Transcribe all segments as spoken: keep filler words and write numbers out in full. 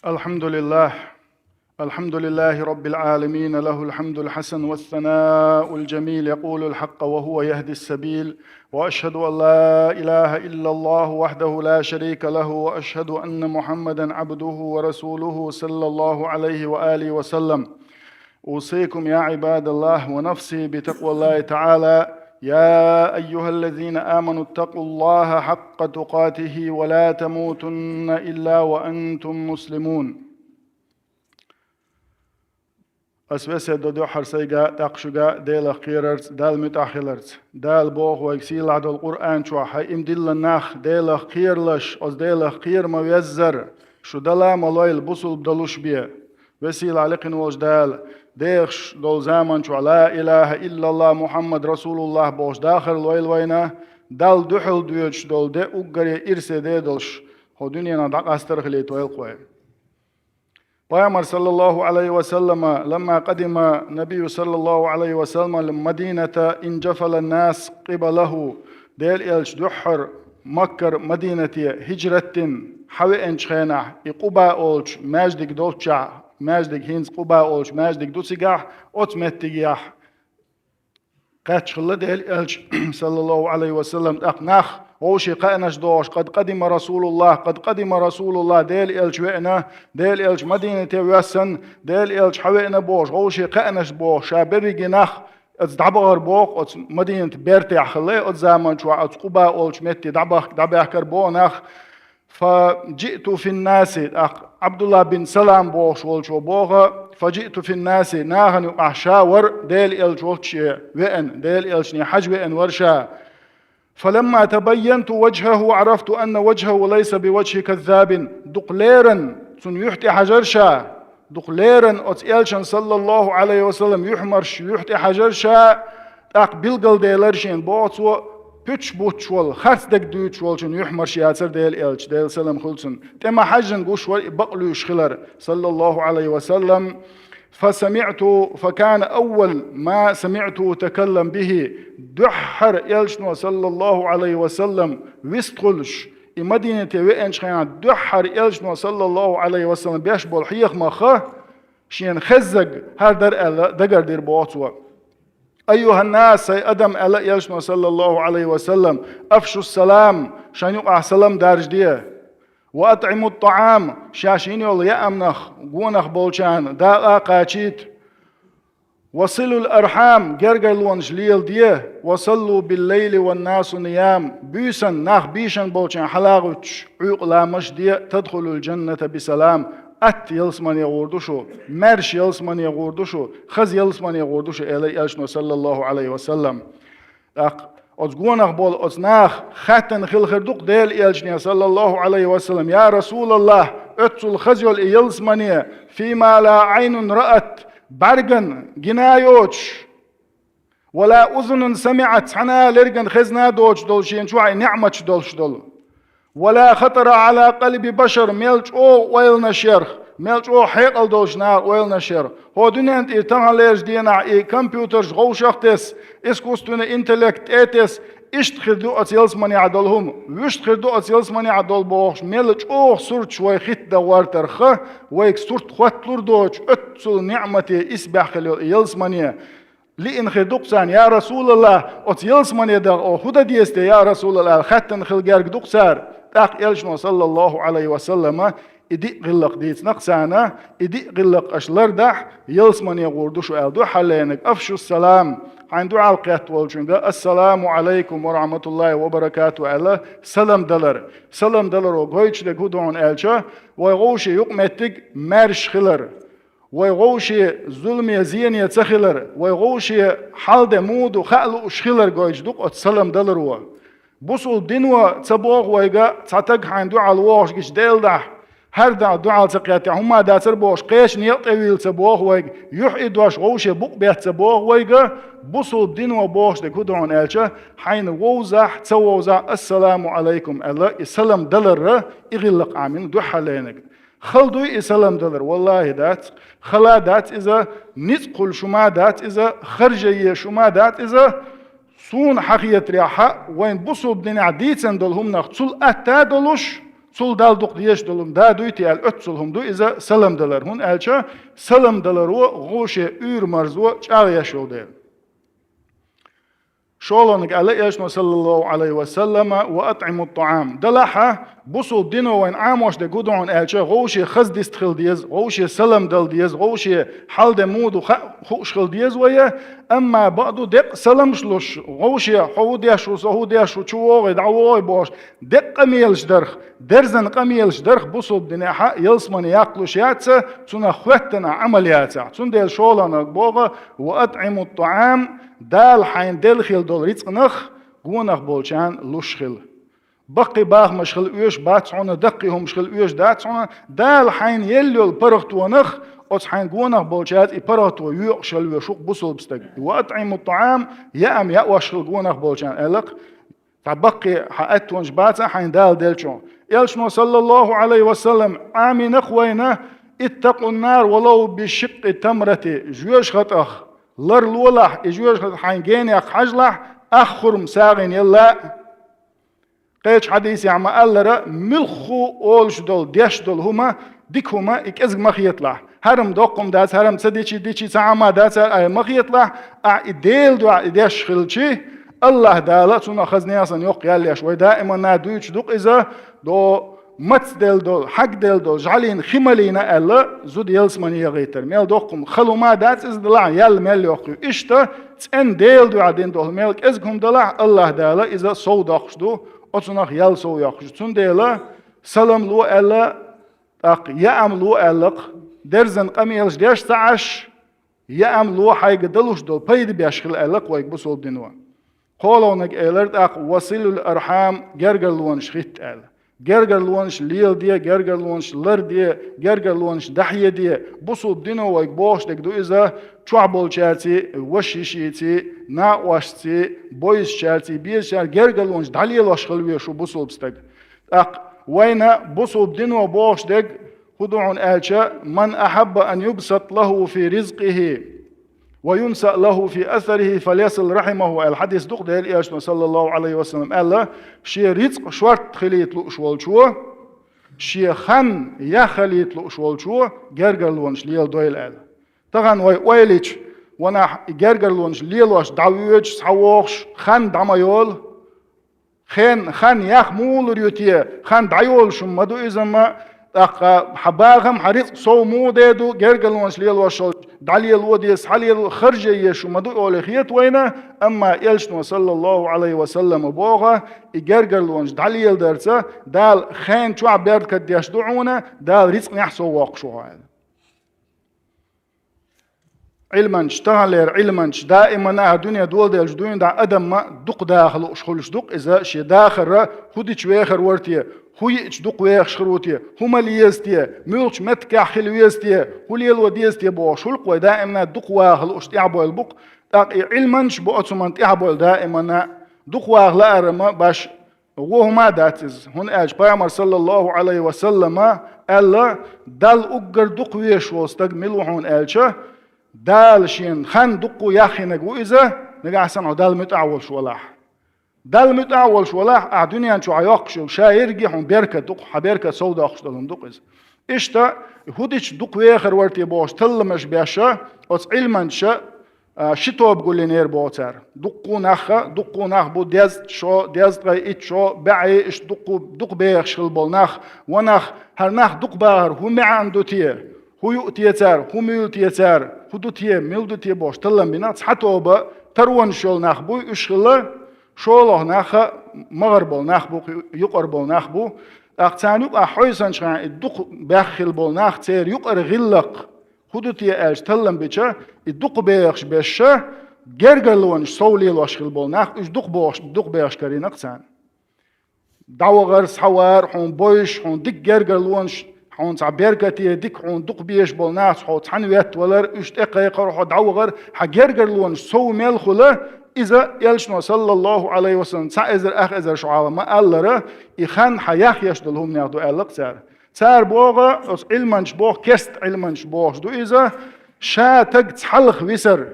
الحمد لله. الحمد لله رب العالمين، له الحمد الحسن والثناء الجميل، يقول الحق وهو يهدي السبيل، وأشهد أن لا إله إلا الله وحده لا شريك له، وأشهد أن محمدا عبده ورسوله صلى الله عليه وآله وسلم. أوصيكم يا عباد الله ونفسي بتقوى الله تعالى. يا أيها الذين آمنوا اتقوا الله حق تقاته ولا تموتن إلا وأنتم مسلمون. Ас весет до дуьххьара сайга, тӀаккха шуга Делах кхерарца, Далла муьтӀахь хиларца. Дала боху вайга сийлахь долу Къуръан чохь: хӀай им диллина нах, Делах кхералаш, оцу Делах кхера ма веззара, шу дала а ма лойла, бусулба долуш бе. Весийлахь лекхина волчу Дала, дехаш долу заман чохь ла илаха иллаллах Мухаммад расулуллах бохуш дахар лойла вайна, Далла дуьхьал доьдуш долу де уггаре ирсе де долуш, хӀо дуьненах дӀакъастар а хилийта вайла кхой. Пайхамар саллаллаху алайхи ва саллама, لما قدم النبي صلى الله عليه وسلم المدينة انجفل الناس قبله, Делан элча дуьххьара Маккара Мадинате хӀижрат дина, хьавеанчу хенахь, и Къуба олучу маьждиг долччехь, маьждиг хӀинца Къуба олучу маьждиг ду цигахь, оцу меттигехь кхаьчна хилла Делан элча, саллаллаху алайхи ва саллам, тӀаккха нах вовшийн кхаънаш дохуш: «Къад къадима расулуллах, къад къадима расулуллах, Делан элча веана, Делан элча Мадинате воьссина, Делан элча хьавеана», бохуш, вовшийн кхаънаш бохуш, ша берриге нах оцу дӀабахара боху, оцу Мадинат бертехь хилла, оцу заман чохь оцу Къуба олучу метте дӀабах-, дӀабаьхкира боху нах. «Фа джиъту фин наси», тӀаккха Абдулла бин Салам бохуш волчо боху, «фа джиъту фин наси», нахана юкъахь ша вара Делан элча волчу веана, Делан элчане хьажа веана вара ша. «Фаламма табайянту ваджхаху, арафту анна ваджхаху лайса би ваджхи каззабин». Дукха леррина цунна юьхь тӀе хьажара ша, дукха леррина оцу элчан, саллаллаху алайхи ва саллам, юьхьмарш юьхь тӀе хьажара ша, тӀаккха билгалделара шена боху цо, пуьчаш буттуш волу, харцдерг дуьйцуш волчун юьхьмарш яцара Делан элча, Делан салам хуьлу цунна. ТӀе ма хьаьжжина гуш вара и бакълуьйш хилар, саллаллаху алайхи ва саллам. «Фа самиъту, фа кана аввал ма самиъту такаллам бихи». Дуьххьара элчано, саллаллаху алайхи ва саллам, вистхуьлуш, и Мадинате веанчу хенахь дуьххьара элчано, саллаллаху алайхи ва саллам, беш болу хьехамах шена хеззаг хӀара дара аьлла дагардира боху цо. «Айюханнас, хӀай адам», аьлла элчано, саллаллаху алайхи ва саллам, «афшус салам», шайн юкъахь салам даржаде. «Ва атӀимут таам», шаьш йина йолу яамнах, гонах болчарна дакъа а кхачийта. «Ва силул архьам», гергарлонаш леладе. «Ва саллу биллайли ван насу ниям», буьйсанна нах бийшина болчарна хьалагӀуьттуш, Ӏуьйкъа ламазаш де. «Тадхулул джанната би салам», атта ялсамане гӀур ду шу, маьрша ялсамане гӀур ду шу, хаза ялсамане гӀур ду шу, аьлла элчано, саллаллаху алайхи ва саллам. ТӀаккха оцу гонах болу оцу наха хаьттина хилла хир ду-кх Делан элчане, саллаллаху алайхи ва саллам: «Я Расулаллах, оццул хаза йолу и ялсамане, фима ла Ӏайнун раат, бӀаьргана гина а йоцуш, ва ла узунун самиӀат, цхьана а лергана хезна а доцуш долу, шена чохь и неӀматаш долуш долу». «Ва ла хатара Ӏала къалби башар», мел чӀогӀа ойланаш ярх, мел чӀогӀа хьекъал долуш наха ойланаш ярх. ХӀо дуьнен тӀера таханлерчу денахь и компьютерш вовшах а тесна, искусственный интеллект тӀе а тесна, иштта хир ду оцу ялсаманехь долу хӀума. Вуьшта хир ду оцу ялсаманехь долу бохуш, мел чӀогӀа сурташ вай хӀитта дан гӀортарх, вайга сурт хотталур доцуш, оццул неӀмате исбаьхкина йолу и ялсамане. Лиъна хир ду-кх царна: «Я Расулаллах, оцу ялсамане даха оха хӀун дан деза те, я Расулаллах?» аьлла, хаьттина хила герга ду-кх цара. ТӀаккха элчано, саллаллаху алайхи ва саллама, и диъ гӀиллакх дийцина-кх царна, и диъ гӀиллакх аша лардахь, ялсамане гӀур ду шу аьлла дуьххьарлерниг: «Афшус салам», хьайн дуьхьал кхетта волчуьнга: «Ассаламу алайкум ва рахматуллахи ва баракату», аьлла, салам далар. Салам даларо гойтуш дерг хӀун ду хьуна аьлча, вай вовшийн юкъаметтиг маьрша хилар. Вай вовшийн зуламе, зене ца хилар, вай вовшийн хьал-де муха ду хаа лууш хилар гойтуш ду-кх оцу салам даларо. Бусулба дино ца боху вайга, цхьа стаг хьайна дуьхьал вогӀуш гича Делан дуьхьа, хӀара дӀа дуьхьал ца кхетта, хӀумма а дацара бохуш, кхечу некъа тӀе вийла ца боху вайга, юьхь а дош вовше букъ бетта ца боху вайга, бусулба дино бохуш дерг хӀун ду хьуна аьлча, хьайна вовзахь, ца вовзахь, «Ассаламу алайкум» аьлла, и салам далар, и гӀиллакх Ӏамийна дуьххьарлерниг. Хала дуй и салам далар? Валлахи, дац. Хала дац иза, ницкъ хуьлуш хӀума дац иза, харжа езаш хӀума дац иза. Суна хьан хетарехь, вайн бусулба динехь дийцина долу хӀуманах цул атта а долуш, Цул Далла дукха дезаш долу хӀума да дуй те аьлла, оццул хӀума ду иза салам далар. ХӀунда аьлча салам даларо вовше уьйр-марзо чӀагӀъеш йолу дела. ШолгӀаниг аьлла Элчано, саллаллаху Ӏалайхи ва саллама: «Ва атӀимут-тӀаам». Далахьа, бусулба дино вайн Ӏамош дерг хӀун ду хьуна аьлча, вовше хаза дистхила деза, вовше салам дала деза, вовше хьал де муха ду хаа хууш хила деза вай, амма бакъду деккъа саламаш луш, вовше хьо хӀун деш ву, со хӀун деш ву, чу вогӀий, дӀавогӀий бохуш, деккъа къамелаш дарх, дерзан къамелаш дарх бусулба динехьа ялсамане яккхалуш яц, цунах хоьттина Ӏамал яцахь. Цундела шолгӀаниг боху: «Ва атӀимут-тӀаам», Дала хьайна делла хила долу рицкъанах гонах болчарна луш хила. Баккхий бахамаш хила оьшуш бац хьуна, даккхий хӀумаш хила оьшуш дац хьуна, Дала хьайна елла йолу паргӀатонах оцу хьайна гонах болчаьрца и паргӀато йоькъуш хила веза хьуна бусулба стаг. «Ва атӀимут-тӀаам», яам яош хила гонах болчарна аьлла-кх. Цхьа баккхий хьан аьттонаш бац хьайна Дала деллачух. Элчано, саллаллаху Ӏалайхи ва саллам, Ӏамийна-кх вайна: «Иттакъун-нар валав бишикъкъи тамрати», жоьжахатах ларлолахь, и жоьжахат хьайн генех хьажалахь, ах хурма сагӀина елла а. Кхечу хьадисехь ма-аллара, муьлхха олуш долу, деш долу хӀума, дика хӀума, и кӀезиг ма хеталахь. ХӀара-м доккха хӀума дац, хӀара-м ца дичи, дичи ца Ӏама дац, ай ма хеталахь, ахь и Делан дуьхьа и деш хилчи, АллахӀ Дала цунах хаза нехан санна йоккха ял еш. Вай даиманна дуьйцуш ду-кх иза, до мацделла долу, хьагделла долу, жӀаьлина хи малийна аьлла, зуда ялсамане яхийтар. Мел доккха хӀума, хала хӀума дац иза, делахь ял мел йоккха ю. Иштта цӀена Делан дуьхьа дина долу мел кӀезиг хӀума делахь, АллахӀ Дала иза сов доккхуш ду, оцунах ял сов йоккхуш ду. Цундела салам ло аьлла, тӀаккха яам ло аьлла-кх, дерзан къамелаш деш ца Ӏаш, яам ло хьайга далуш долу пайда беш хила аьлла-кх вайга бусулба дино. КхоалгӀаниг элира тӀаккха: «Ва силил архьам», гергарлонаш хӀитта аьлла. Гергарлонаш леладе, гергарлонаш ларде, гергарлонаш дӀахьеде, бусулба дино вайга бохуш дерг ду иза, чохь болчаьрций, ваша йишийций, накъошций, бойсачаьрций, безачаьрций гергарлонаш дӀалелош хила веза хьуна бусулба стаг. ТӀаккха вайна бусулба дино бохуш дерг хӀун ду хьуна аьлча: «Ман ахьабба ан юбсатӀа лаху фи ризкъихи ва юнсаъ лаху фи асарихи фалъясил рахьимаху», аьлла хьадис ду-кх, Делан Элчано, саллаллаху Ӏалайхи ва саллам, аьлла: «Шен рицкъ шортта хилийта лууш волчо, шен хан яххалийта лууш волчо гергарлонаш леладойла», аьлла. Тахана вай ойла йича, ванах и гергарлонаш лелош, дӀавоьдуш, схьавогӀуш, хан дӀа ма йолу. Хен, хан ях муха лур ю те, хан дӀайолуш хӀума ма ду иза-м, тӀаккха хьан бахам, хьан рицкъ сов муха де ду, гергарлонаш лелош долчу, дӀалело деза, схьалело, харже езаш хӀума ма ду олий хета вайна, амма Элчано, саллаллаху Ӏалайхи ва саллама, боху, и гергарлонаш дӀалеладарца, Дала хен чохь беркат деш ду хьуна, Дала рицкъанехь сов воккхуш ву хьо аьлла. Ӏилманчаш, таханлера Ӏилманчаш, даиманна а дуьне доладелча дуьйна дӀа адамма дукха даха лууш хуьлуш ду-кх иза, шен дахарра хӀун дича вехар вара те, хӀун йиъча дукха вехаш хир ву те, хӀун ма леза те, муьлхачу меттигехь хила веза те, хӀун лело деза те бохуш хуьлу-кх вай, даиманна дукха ваха лууш тӀаьхьабойла бу-кх, тӀаккха и Ӏилманчаш бу оцу хӀуманна тӀаьхьабойла даиманна, дукха ваха лааран-м баш вон хӀума дац иза, хӀунда аьлча Пайхамар, саллаллаху Ӏалайхи ва саллама, аьлла: «Далла уггар дукха везаш волу стаг мила ву хьуна аьлча, Дала шена хан дуккха яххинарг ву иза, нагахь санна хьо Далла муьтӀахь волуш валахь. Далла муьтӀахь волуш валахь, ахь дуьнен чохь йоккхуш йолу ша ерриге хьуна беркат ду-кх, хьан беркат сов доккхуш долу хӀума ду-кх иза». Иштта, хӀун дича дукха вехар вара те бохуш талламаш беш, оцу Ӏилманчаша, а, ши тоба гулйинера боху цара. Дуккха а нах, дуккха а нах бу, дезткъа шо, дезткъе итт шо, бӀе, иштта дуккха, дукха бехаш хила болу нах. Ванах, хӀара нах дукха бахар хӀун маьӀна ду те? ХӀун юу те цара? ХӀун муьйлу те цара? ХӀун ду те? Мила ду те бохуш таллам бина? Цхьа тоба таронаш йолу нах буй уьш хилла, шолгӀа нах магӀар болу нах бу, юкъара болу нах бу. ТӀаккха царна юкъахь хьовсанчхьана и дукха бехаш хила болу нах, церан юкъара гӀиллакх хӀун ду те аьлча таллам бича, и дукха бехаш беша, гергарлонаш сов лелош хила болу нах, уьш дукха бохуш, дукха бехаш карийна-кх царна. ДӀавахар, схьавар, хьуна бойуш, хьуна дика гергарлонаш, хьуна цхьа беркате, дика хьуна дукха безаш болу нах, хьо цхьаьна веттавалар, уьш тӀекхайкхар, хьо дӀавахар, хьан гергарлонаш сов мел хуьла, иза Элчано, саллаллаху Ӏалайхи ва саллам, цхьа эзар, ах эзар шо хьалха ма-аллара, и хан хьан яхъеш долу хӀуманех ду аьлла-кх цара. Цара боху, оцу Ӏилманчаша боху, керста Ӏилманчаша бохуш ду иза, ша таг цхьалха висар,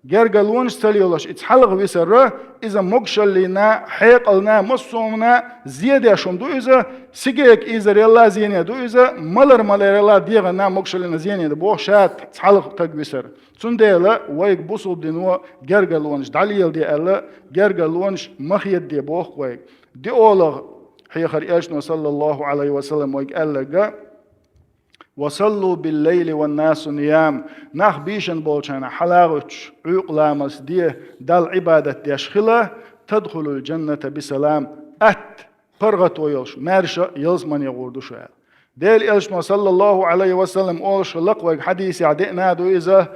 Гергарлонаш ца лелош, и цхьалха висар, иза могашаллина, хьекъална, массо а хӀуманна зе деш хӀума ду иза, сигарег ийзарелла зене ду иза, малар маларелла дегӀанна могашаллина зене ду боху ша цхьалха таг висар. Цундела вайга бусулба дино гергарлонаш дӀалеладе аьлла, гергарлонаш ма хедаде боху вайга. ДиъолгӀа хьехар элчано, саллаллахӀу Ӏалайхи ва саллам, вайга аьлларг: «Ва саллу биллайли ван насу ниям». Нах бийшина болчу хенахь хьалагӀуьттуш, Ӏуьйкъа ламаз де, Далла Ӏибадат деш хила, «тадхулул джанната бисалам», атта паргӀато йолуш, маьрша ялсамане гӀур ду шу аьлла. Делан элчано, саллаллахӀу Ӏалайхи ва саллам, олуш хилла-кх вайга, хьадисехь деана ду иза,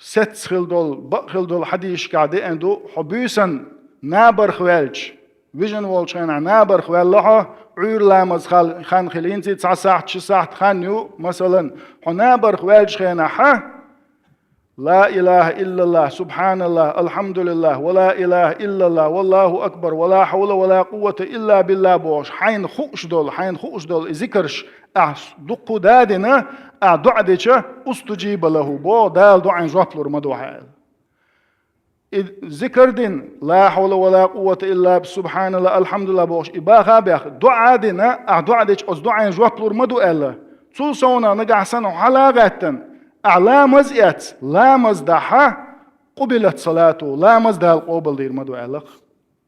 сецца хила долу, бакъ хила долу хьадисашкахь деана ду, хьо буьйсанна набарх ваьлча, вижина волчу хенахь набарх ваьлла хьо, Ӏуьйра ламаз хал-, хан хилла, хӀинца цхьа сахьт, ши сахьт хан ю, масалан, хьо набарх ваьллачу хенахь, «Ла илаха иллаллах, субханаллах, алхьамдулиллах, ва ла илаха иллаллах, валлаху акбар, ва ла хьавла ва ла къуввата илла биллах», бохуш, хьайна хууш долу, хьайна хууш долу и зикарш ахь дуккха а дина, ахь доӀа дича, «устуджиба лаху», боху, Дала доӀайн жоп лур ма ду хьан аьлла. И зикар дина, «ла хьавла ва ла къуввата илла биллах, субханаллах, алхьамдулиллах», бохуш, и баха а баьхна, доӀа а дина, ахь доӀа дича, оцу доӀайн жоп лур ма ду аьлла. Цул совнах нагахь санна хьо хьала а гӀаьттина, ахь ламаз а эцна, ламаз дахьа, «къубилат салату», ламаз Дала къобалдийр ма ду аьлла-кх.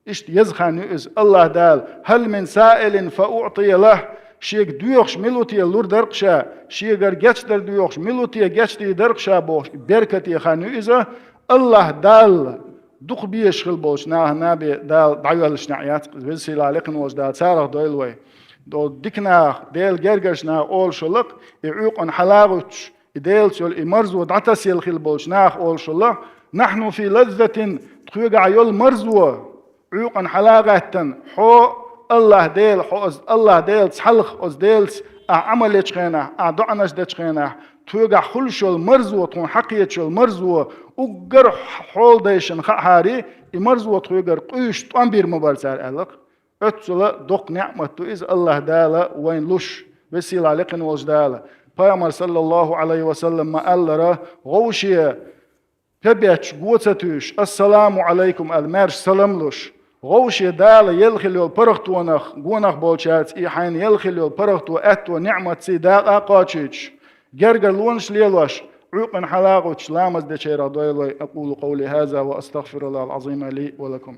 Иштта еза хан ю иза. АллахӀ Дала: «Хьал мин саилин фа уӀтия лах», шега доьхуш мила ву те, лур дара-кх ша, шегара гечдар доьхуш мила ву те, гечдийр дара-кх ша, бохуш, беркате хан ю иза. АллахӀ Далла дукха безаш хила болчу нахана бен Дала дӀайоьллуш неӀ яц-кх иза. Веза-сийлахь лекхина волчу Дала царах дойла вай. Дол дика нах, Делан гергарчу наха олуш хилла-кх, и Ӏуьйкъана хьала а гӀуьттуш, и Делаца йолу и марзо дӀатасаелла хила болчу наха олуш хилла: «Нахьну фи лаззатин», тхоьгахь йолу марзо, Ӏуьйкъана хьала а гӀаьттина, хьо АллахӀ Дела, хьо оцу АллахӀ Делаца хьалха, оцу Делаца ахь Ӏамал ечу хенахь, ахь доӀанаш дечу хенахь, тхоьгахь хуьлуш йолу марзо, тхуна хьакхеташ йолу марзо, уггар хьоладайшна хаахьара, и марзо тхоьгара къуьйсуш тӀом бийр ма бара цара аьлла-кх. Оццула доккха неӀмат ду иза АллахӀ Дала вайна луш, веза-сийлахь лекхина волчу Дала. Пайхамар, саллаллахӀу Ӏалайхи ва саллам, ма-аллара, вовше пе бетташ го ца туьйсуш, «Ассаламу Ӏалайкум» аьлла, маьрша салам луш, вовше Дала елла хила йолу паргӀатонах, гонах болчаьрца и хьайна елла хила йолу паргӀато, аьтто, неӀмат, ций дакъа а кхачийтуш, гергарлонаш лелош, Ӏуьйкъана хьала а гӀуьттуш, ламаз дечарах дойла вай. أقول قولي هذا وأستغفر الله العظيم لي ولكم.